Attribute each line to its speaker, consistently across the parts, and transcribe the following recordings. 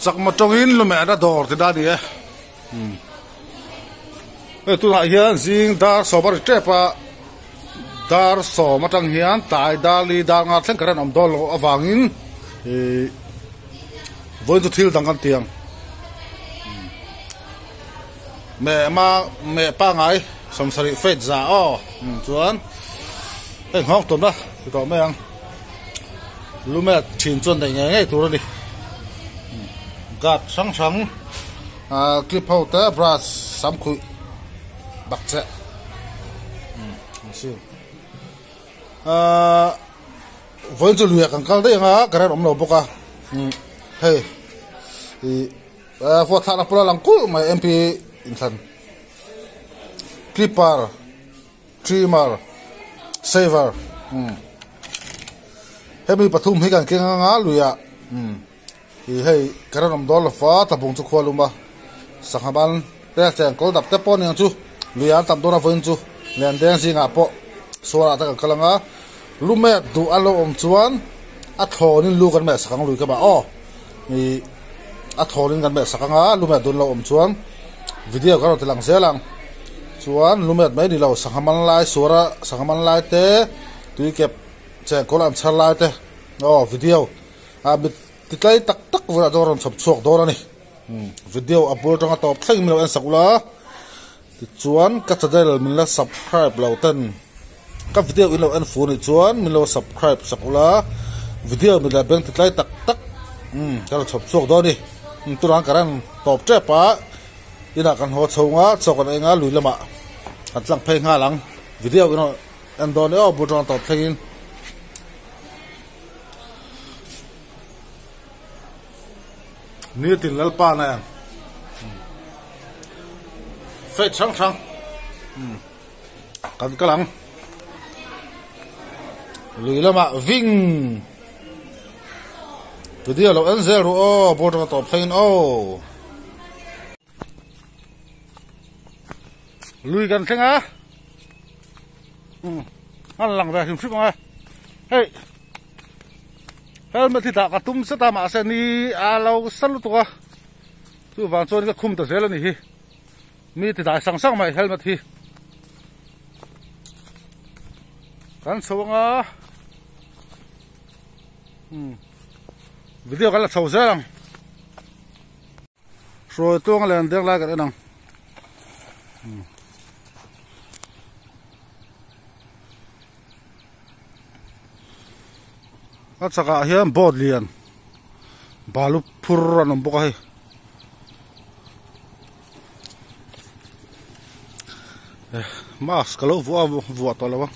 Speaker 1: Chakma tawngin lumehna dawr ti da a ni e. Hei tunah hian zing dar sawm a ri tep a, dar sawm atang hian tlai dar li dar nga thleng current awm dawn loh avangin ihh vawiin chu thil dang kan ti ang. Meh ma meh pangai sawmsarih fate za aw chuan hei nghawng tumna ti tawh mai ang. Lumet thin chuan neih ngei ngei tur a ni. Guard hrang hrang ah clip ho te brush sam khuih bak che ah vawiin chu lui ah kan kal daih ang a current awm lo bawk a hei ih huat thlakna pawh a lang kulh mai mp inthlan clipper. Trimmer, Saver, umm hemi pathum hi kan keng anga luiah umm ih hei current awm dawn lova tlabung chu khua lum a sangha ban te cheng kawl dap te pawh aniang chu luiah an tam dawn a vawiin chu lian deng zingah pawh suarah te kan kal anga lumet duh a lo awm chuan a thlawnin lu kan meh sak ang lui ka mah aw ih a thawnin kan meh sak anga lumet duh an lo awm chuan video kan rawn ti lang zel ang. Chuan lumet mai ni lo sangha man lai suara sangha man lai te tui kep chengkawl an chhar lai te aw video ah mit ti tlai tak tak velah chuan a rawn chhawp chhuak dawn a ni video a bul atanga tawp thleng min lo en sak ula tichuan ka channel min la subscribe lo ten ka video in lo en fu anih chuan min lo subscribe sak ula video mit leh beng ti tlai tak tak ka rawn chhawp chhuak dawn a ni tunah current tawp tep a. Inah kan haw chho nga, chaw kan ei nga lui lamah kan tlang phei nghal ang. Video in en dawn e aw bul tawng tawp thlengin. Nitin Lalpa nen Faith hrang hrang kan kal ang. Lui lamah ving Video lo en zel ru aw bul tawng tawp thlengin aw. Lui kan thleng a an lang ve hrim hrim ang e hei helmet hi dah ka tum zet a mahse ni a lo sa lutuk a chuvang chuan ka khum ta zel a ni hi mi ti dai sang sang mai helmet hi kan chho ang a video kan la chho zel ang. Hruai tuang a len deng lai kan en ang. A chakah hian boat lian balu phur an awm bawk a hei. Mask ka lo vuah a vuah tawh lo a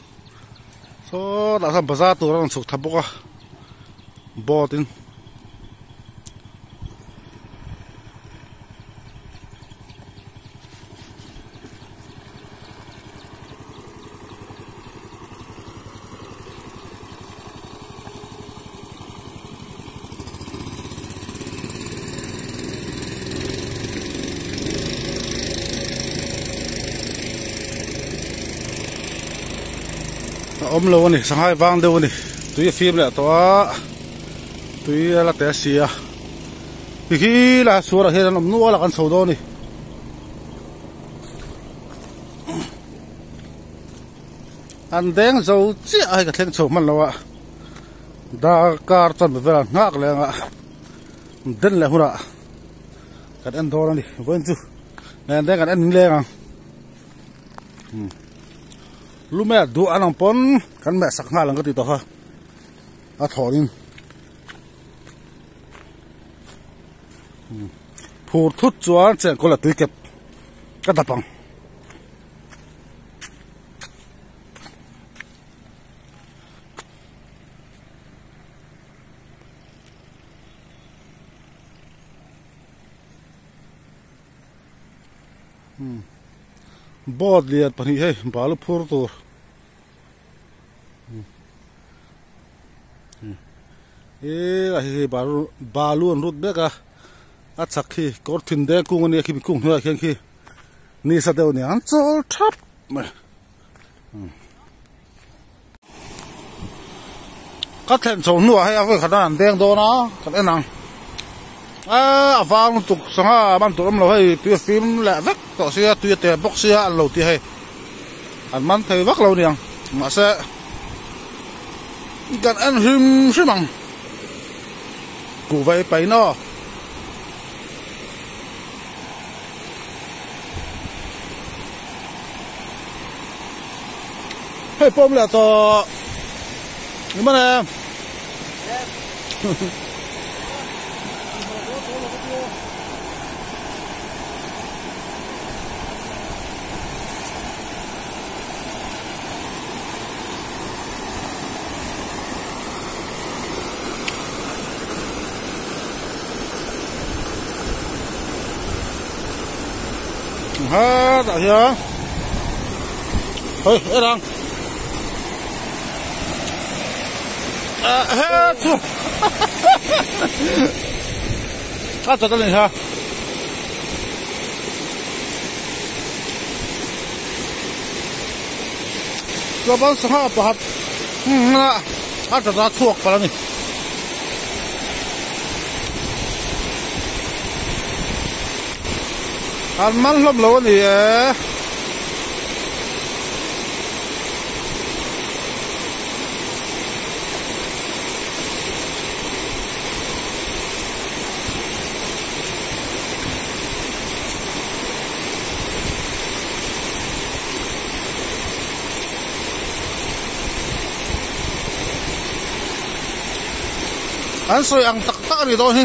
Speaker 1: sawtah sawn bazar tur a rawn chhuk thla bawk a boat in. A awm lo a ni sanghai vang deuh a ni tui a fim leh tawh a tui a la te a si a ti khi la suarah hian an awm nual a kan chho dawn a ni. An deng zo chiah a hei ka thleng chho hman lo a darkar chuan be velah nghak leh anga den leh hunah kan en dawn a ni vawiin chu nen deng kan en leng ang lumet duh an ang pawn kan meh sak nghal ang ka ti tawh kha a thawhin phur thut chuan chengkawl a tui kep ka dap ang. Boat lian pahnih hei balu phur tur he hei balu balu an rut mek a a chak khi kawr thin deng kung ania khi kung hnuaiah khian khi nisa deuh ania an chawl thap mai. Ka thlen chho hnuah hei a vawi khat an deng dawn a kan en ang. A vang lutuk sangha man tur awm lo hei tui a fim leh vek tawh sia tui a teh bawk sia an lo ti hei an man thei vak lo niang mahse kan en hrim hrim ang kuhva i paih naw. Hei pawm leh tawh ni man em? Ha tah hian hei en ang ah he chu a chat a ni ha chuan sangha pakhat a chat a chhuak palh a ni. An man hlawm lo a ni e. An sawi ang tak tak a ni dawn hi.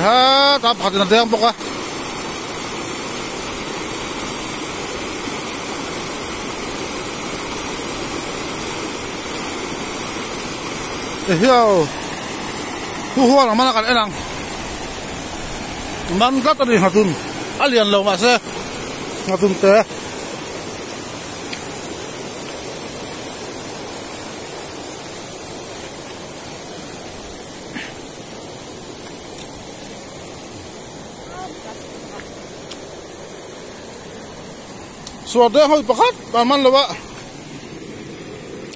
Speaker 1: Hetah pakhatin a deng bawk a. Ehiau hu huan ang mana kan en ang. Man tlat a ni nghatun a lian lo mahse nghatun te. Suar deng hawi pakhat a man lo a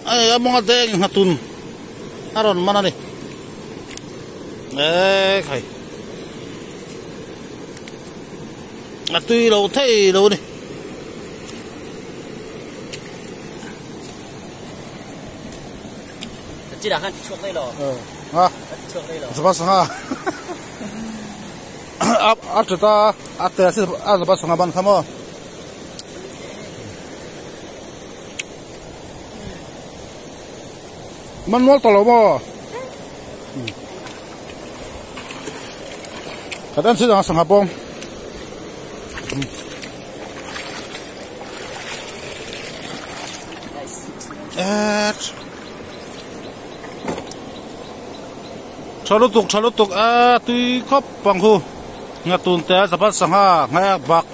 Speaker 1: hei a mawnga deng nghatun a rawn man a ni eee khai a tui lo thei lo a ni. Zaba sangha a ṭhat a a te a zaba sangha ban kha maw. Man mual tawh lo maw. Khat en chhin ang sangha pawng. Tha lutuk tha lutuk a tui khawp ang khu ngatun te zapat sangha ngaiak bak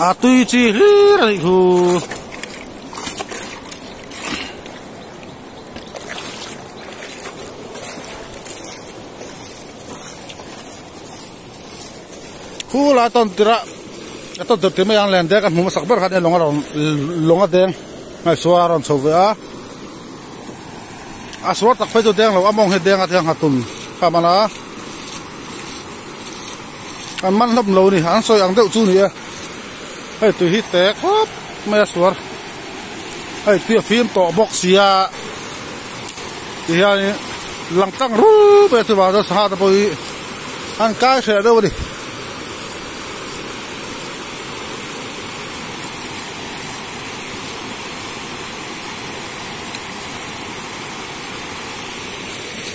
Speaker 1: a tui chi hlir a nih khu. Khu lai tawn tirh a a tawn tirh tih mai ang len dek a hmu hmasak ber khan lawng a rawn lawng a deng ngaihsual a rawn chho ve a a suar tak phei chu deng lo a mawng hi deng a thiang nghatun kha man a an man hlawm lo a ni an sawi ang deuh chu a ni e hei tui hi te khawp mai a suar hei tui a fim tawh bawk sia ti hianin lang tlang rup mai a chuvang chuan sangha te pawh hi an kai hreh deuh a ni.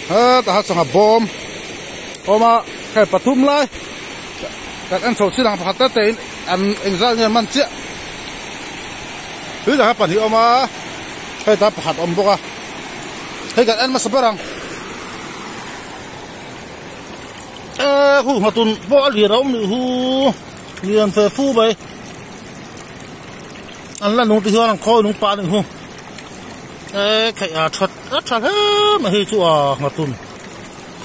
Speaker 1: Hetah hian sangha bawm a awm a hei pathum lai kan en chho chin ang pakhat te te in an engzat nge man chiah tui dang hi pahnih a awm a hetah pakhat a awm bawk a hei kan en hmasa ber ang eee hu nghatun pawh a lian a awm nih hu lian fe fu mai an la nung te hian an khawi nung pah a nih hu eee kheih a that a tha hle mai hei chu a nghatun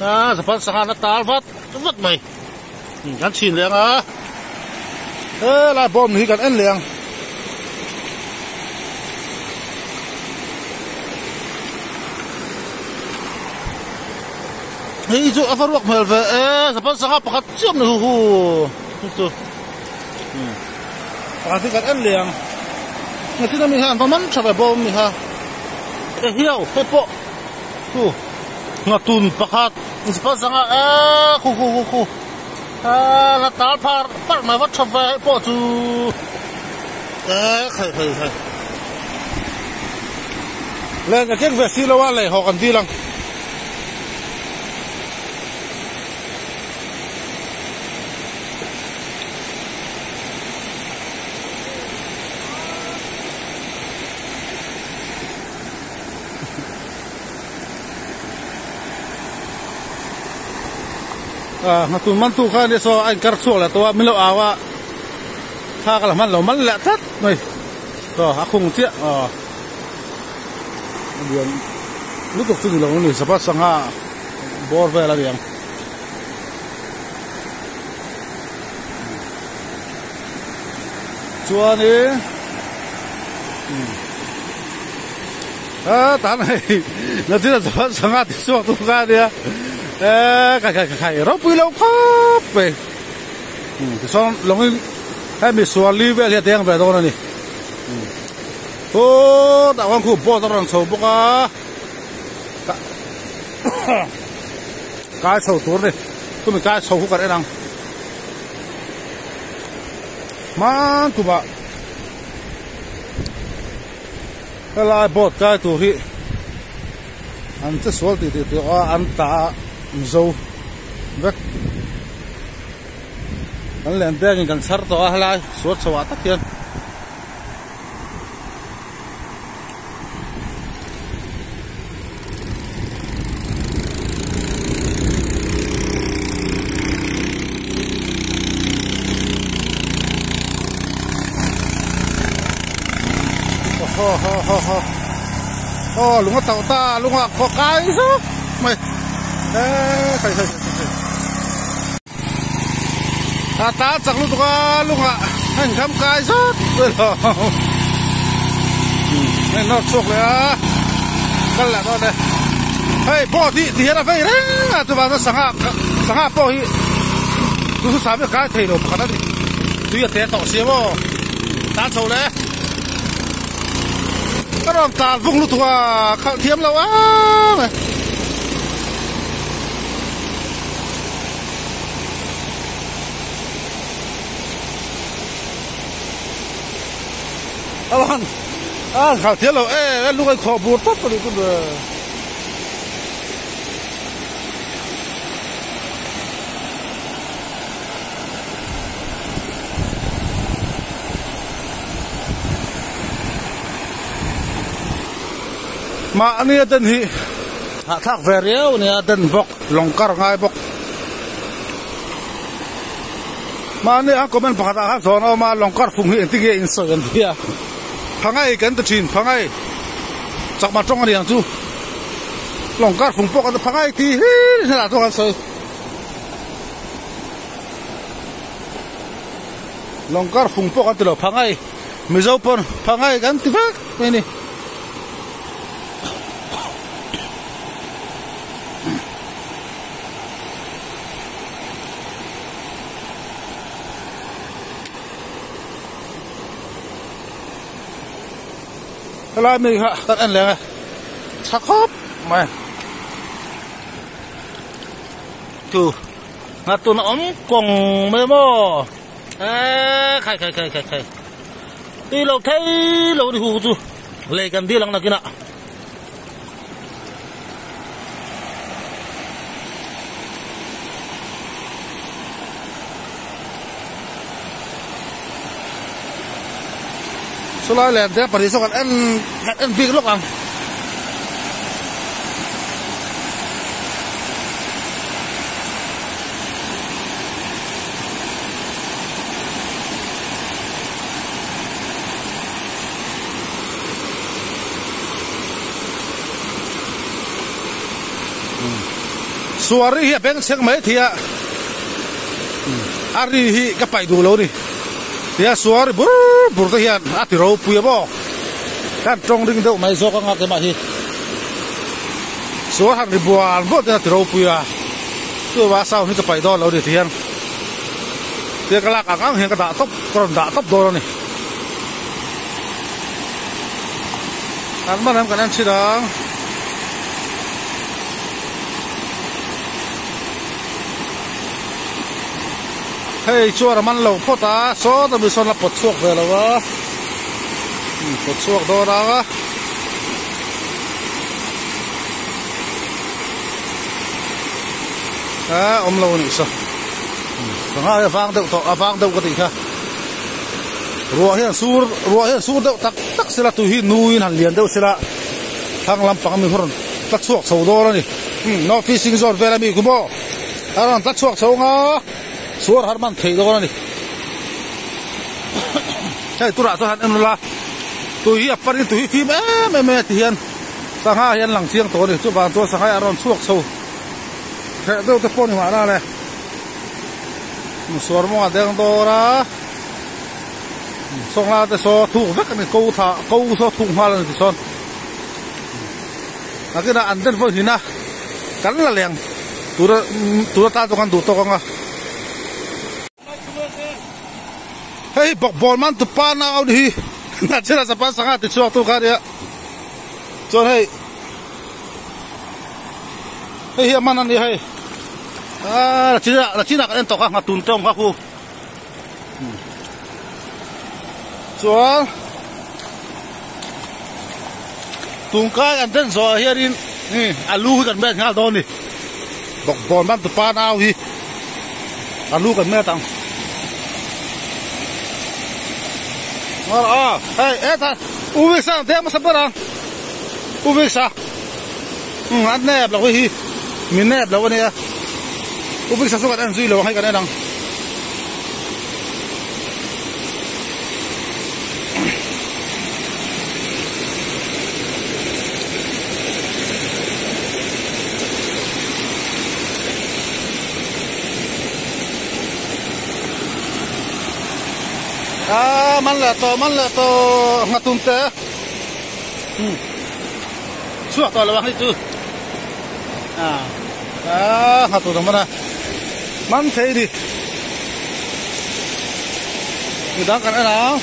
Speaker 1: a zapan sangha an a tal vat vat mai kan chhin leh ang a helai bawm hi kan en leh ang. Hei chu a va ruak hmel ve e, sapan sangha pakhat chiam ni hu hu chu pakhat hi kan en leh ang ngatin ami hian va man tha ve bawm ni kha e hiau hei pawh chu ngatun pakhat sapan sangha e khu khu khu khu a la tal phar parh mai va tha ve hei pawh chu e khai khai khai len ka keng ve si lo a lei haw kan dil ang. Nghatun man tu kha ania saw a inkar chhuak leh tawh a min lo au a thla ka la hman lo man leh tlat mai aw a khung chiah aw a lian lutuk chu ni lo ani sapa sangha bawr vel a ni ang. Chuanin a tan hei nachin a chuan sangha ti chhuak tu kha ania eee khai khai khai ropui lo khawp mai tichuan lawngin hemi sual li vel hi a deng ve dawn a ni. Sawtah khuan khu boat a rawn chho bawk a kai chho tur a ni chumi kai chho khu kan en ang hman tumah helai boat kai tur hi an che sual tih tih tawh a an ta mizo vek kan len dengin kan chhar tawh a helai sual chho ah tak hian. Aw lung a tauh ta lung ah khaw kai zawk mai eee khai khai khai a ta chak lutuk a lungah a inkham kai zawt vel a hei nawr chhuak leh a kal leh dawn e hei boat hi ti hian a vei reng a chuvang chuan sangha sangha pawh hi chu chu sami a kai thei lo pakhat a ni tui a te tawh si maw tan chho leh ka rawn tlan vung lutuk a khalh thiam lo ang e. Awan a khal thiam lo e lung ai khawh bur tawp a nih chu le. Mahni a den hi hahthlak ve riau a nia a den bawk lawng kar ngai bawk mahni a comment pakhat ah khan sawn a awm a lawng kar fung hi engtin nge in sawi an ti a phangai kan ti thin phangai chakma tawng a ni ang chu lawng kar fung pawh kan ti phangai tih hi hnenah chuan kan sawi lawng kar fung pawh kan ti lo phangai mizo pawn phangai kan ti vek mai a ni. Helai mi kha kan en leng e tha khawp mai chu nghatun a awm kawng mai maw eee khai khai khai khai khai tui lo thei lo ni hu chu lei kan dil ang nakinah. Chulai lem te pahnih saw kan en kan en bik lawk ang. Suari hi a beng chhek mai thei a a ri hi ka paih duh lo a ni tia suari bur bur te hian a ti ropui a maw kan tawng ring deuh mai zawk anga keimah hi suar han ri buan buan te hian a ti ropui a. Chuvang sound hi ka paih dawn lo a ni ti hian tia ka lak ang ang hian ka dah tawp ka rawn dah tawp dawn a ni. An man em kan en chhin ang. Hei chuan a man lo phawt a sawta mi sawn a pawt chhuak ve lo a pawt chhuak dawn ang a. A awm lo a nih saw sangha hi a vang deuh tawh a vang deuh ka tih kha ruah hian sur ruah hian sur deuh tak tak sela tui hi nuin han lian deuh sela thlang lampang ami khaw rawn tla chhuak chho dawn a ni no fishing zone vel ami khu maw a rawn tla chhuak chho anga suar har man theih dawn a ni hei turah chuan han en ula tui hi a panin tui hi fim em em mai a ti hian sangha hi an lang chiang tawh a ni chuvang chuan sangha hi a rawn chhuak chho hreh deuh te pawh ni mahna le suar mawng a deng dawr a sawnglai te saw thuk vek a ni ko thla ko saw thuk nghal a ni tichuan nakinah an den vawi hnin a kan la leng tura tura tan chu kan duh tawk ang a. Hei hi bawkbawn man tu pa nau ni hi Nachina Japan sangha ti chhuak tu kha nia chuan hei hei hi a man a ni hei aaa Nachina Nachina kan en tawh kha nghatun te awm kha khu chuan tungkai an den zawh ah hianin alu hi kan met nghal dawn a ni bawkbawn man tu pa nau hi. Alu kan met ang a hei hetah u veksa ang deng hmasa ber ang u veksa umm an nep lo hei hi min nep lo ania u veksa chu kan en zui lo ang hei kan en ang. A man leh tawh man leh tawh nghatun te chhuak tawh lo ang hei chu a nghatun a man a man thei a ni midang kan en ang.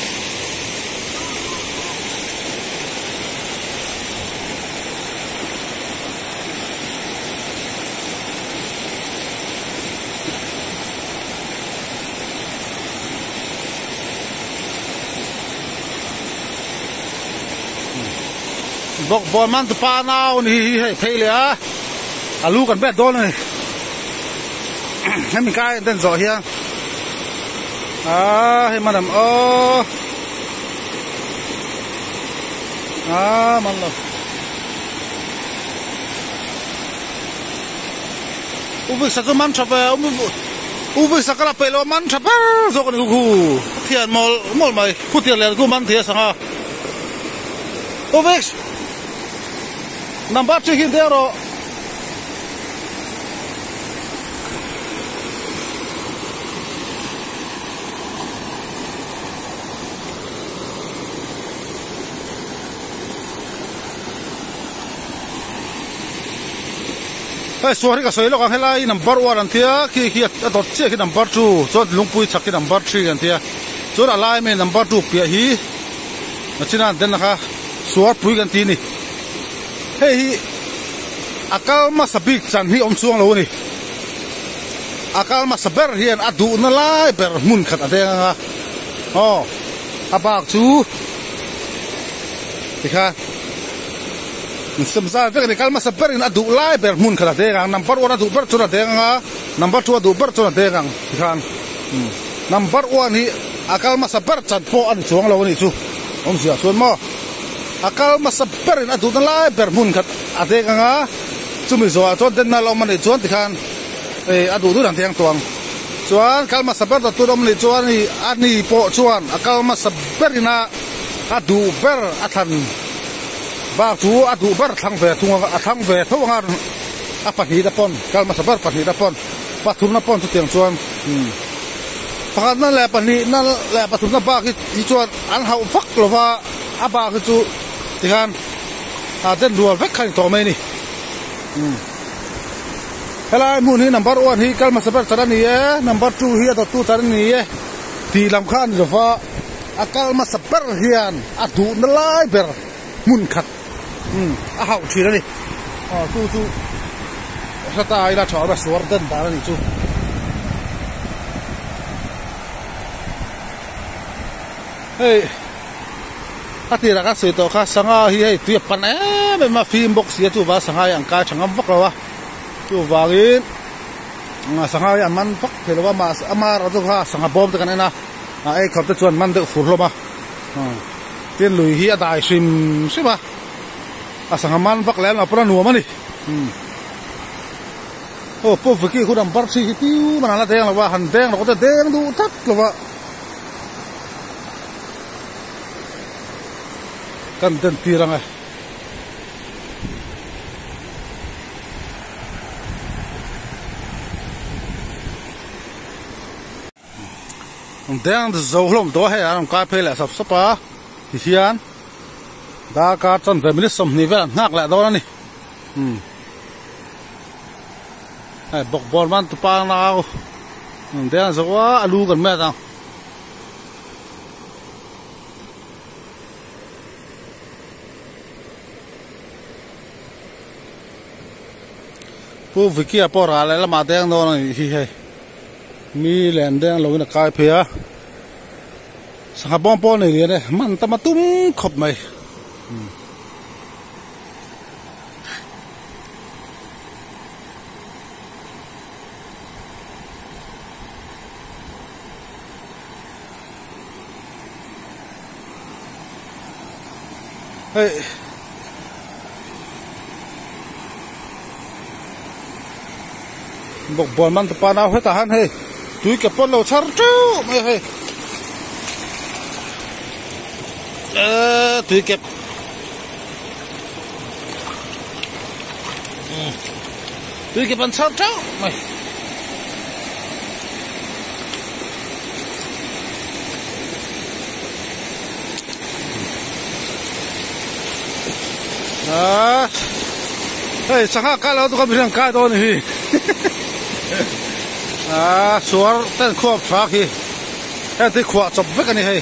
Speaker 1: Bawkbawn man tupa nau ni hi hei phei leh a a lu kan bet dawn a ni hemi kai an den zawh hian aaa hei man am aw aaa man lo. U Visa chu man tha ve U Visa ka la peih lo a man tha ber zawk a ni khu thian mawlh mawlh mai khu tiang lian khu man thei a sangha U Vix number 3 hi deng rawh. Hei suar hi ka sawi lawk ang helai number one an tia khi khi a dawt chiah khi number two chuan lungpui chhak khi number three an tia chuan a lai ami number two piah hi a chin a an den kha suar pui kan ti a ni hei hi a kal hmasa bik chan hi awm chuang lo a ni a kal hmasa ber hian a duhna lai ber hmun khat a deng ang a aw a bak chu tikhan. Insem zai vek a ni kal hmasa berin a duh lai ber hmun khat a deng ang number one a duh ber chuan a deng ang a number two a duh ber chuan a deng ang tikhan number one hi a kal hmasa ber chan pawh a ni chuang lo a nih chu awmzia chuan maw a kal hmasa berin a duhna lai ber hmun khat a deng ang a chumi zawhah chuan denna la awm a nih chuan tikhan ih a duh duh an deng tawh ang chuan kal hmasa ber ta tur awm a nih chuan ih a ni pawh chuan a kal hmasa berin a a duh ber a thlan. Bak chu a duh ber thlang ve thung a, a thlang ve tho anga a pahnihna pawn kal hmasa ber pahnihna pawn pathumna pawn chutiang chuan umm pakhatna leh pahnihna leh pathumna bak hi hi chuan an hauh vak lo va a bak hi chu tikhan a den rual vek kha a ni tawh mai a ni umm. Helai hmun hi number one hi kal hmasa ber chan a ni e, number two hi a dawttu chan a ni e tih lam kha a ni lova, a kal hmasa ber hian a duhna lai ber hmun khat a hauh thin a ni. Aw chu chu hre ta ila tha awm e, suar den dan a nih chu. Hei a tirah kan sawi tawh kha sangha hi hei tui a pan em em a fim bawk si a chuvang sangha hi an kai tha ngam vak lo a chuvangin sangha hi an man vak thei lo a mahse a mar chu kha sangha bawm te kan en a a ei khawp te chuan man deuh fur hlawm a tin lui hi a dai hrim hrim a a sangha man vak lem lo pawn a nuam a ni aw pawp veki hun an bar thi hi tiu man an la deng lo a han deng lo te deng duh tlat lo a. Kan den tir ang e. Deng zo hlawm tawh a hei an rawn kai phei leh sap sap a tihian darkar chuan ve minute 20 vel an nghak leh dawn a ni umm hei bawkbawn man tupa nau deng zo a a lu kan met ang. Pu Vicky-a pawh ral leh lamah deng dawn a nih hi hei mi len deng loin a kai phei a sangha bawm pawh a nei lian e man tam a tum khawp mai. Hei bawkbawn man tupa nau hetah hian hei tui ke pawn lo chhar teuh mai hei eee tui kep tui kep an chhar teuh mai. Ah, hei sangha kai lo tu ka mihring kai dawn hi ah suar ten khuap tha khi heng te khuah chawp vek ani hei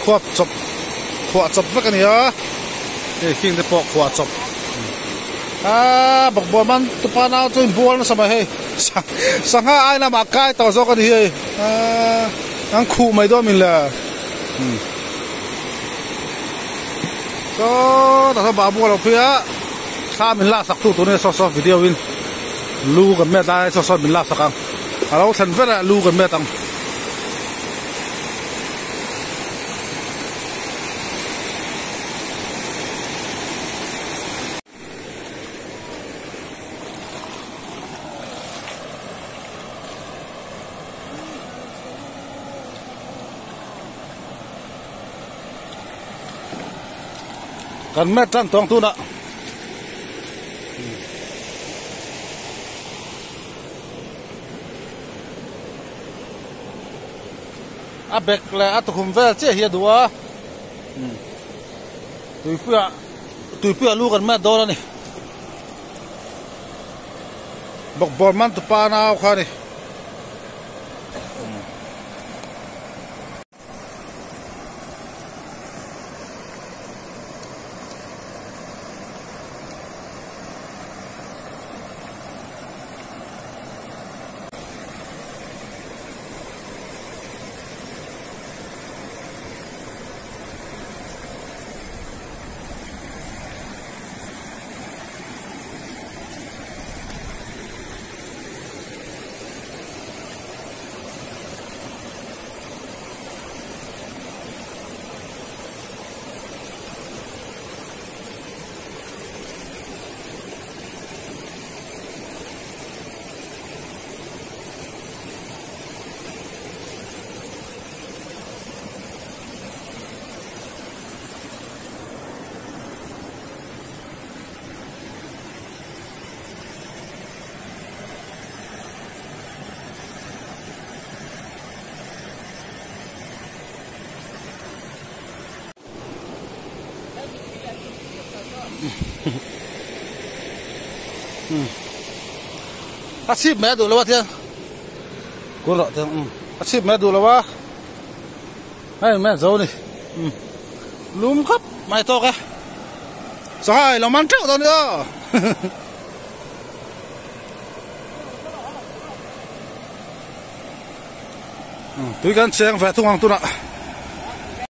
Speaker 1: khuap chawp khuah chawp vek ani a hei khing te pawh khuah chawp ah bawkbawn man tupa nau chu inbual nasa mai hei sangha ai lamah kai tawh zawk ani hei ah an khuh mai dawn min le saw tah sawn babu a lo phei a thla min lak sak tu tur nia saw saw video in lu kan met lai saw saw min lak sak ang a lo thlen vel a lu kan met ang. Kan met tan tawng tunah. A bek leh a tukhum vel chiah hi a duh a. Tuipuiah tuipuiah lu kan met dawn a ni. Bawkbawn man tupa nau kha a ni. A chhip mai a duh lo a tiang kul rawh tiang umm a chhip mai a duh lo a hei mai a zo ni umm lum khawp mai tawk e sangha ilo man teuh dawn ni aw. Tui kan cheng ve thung ang tunah.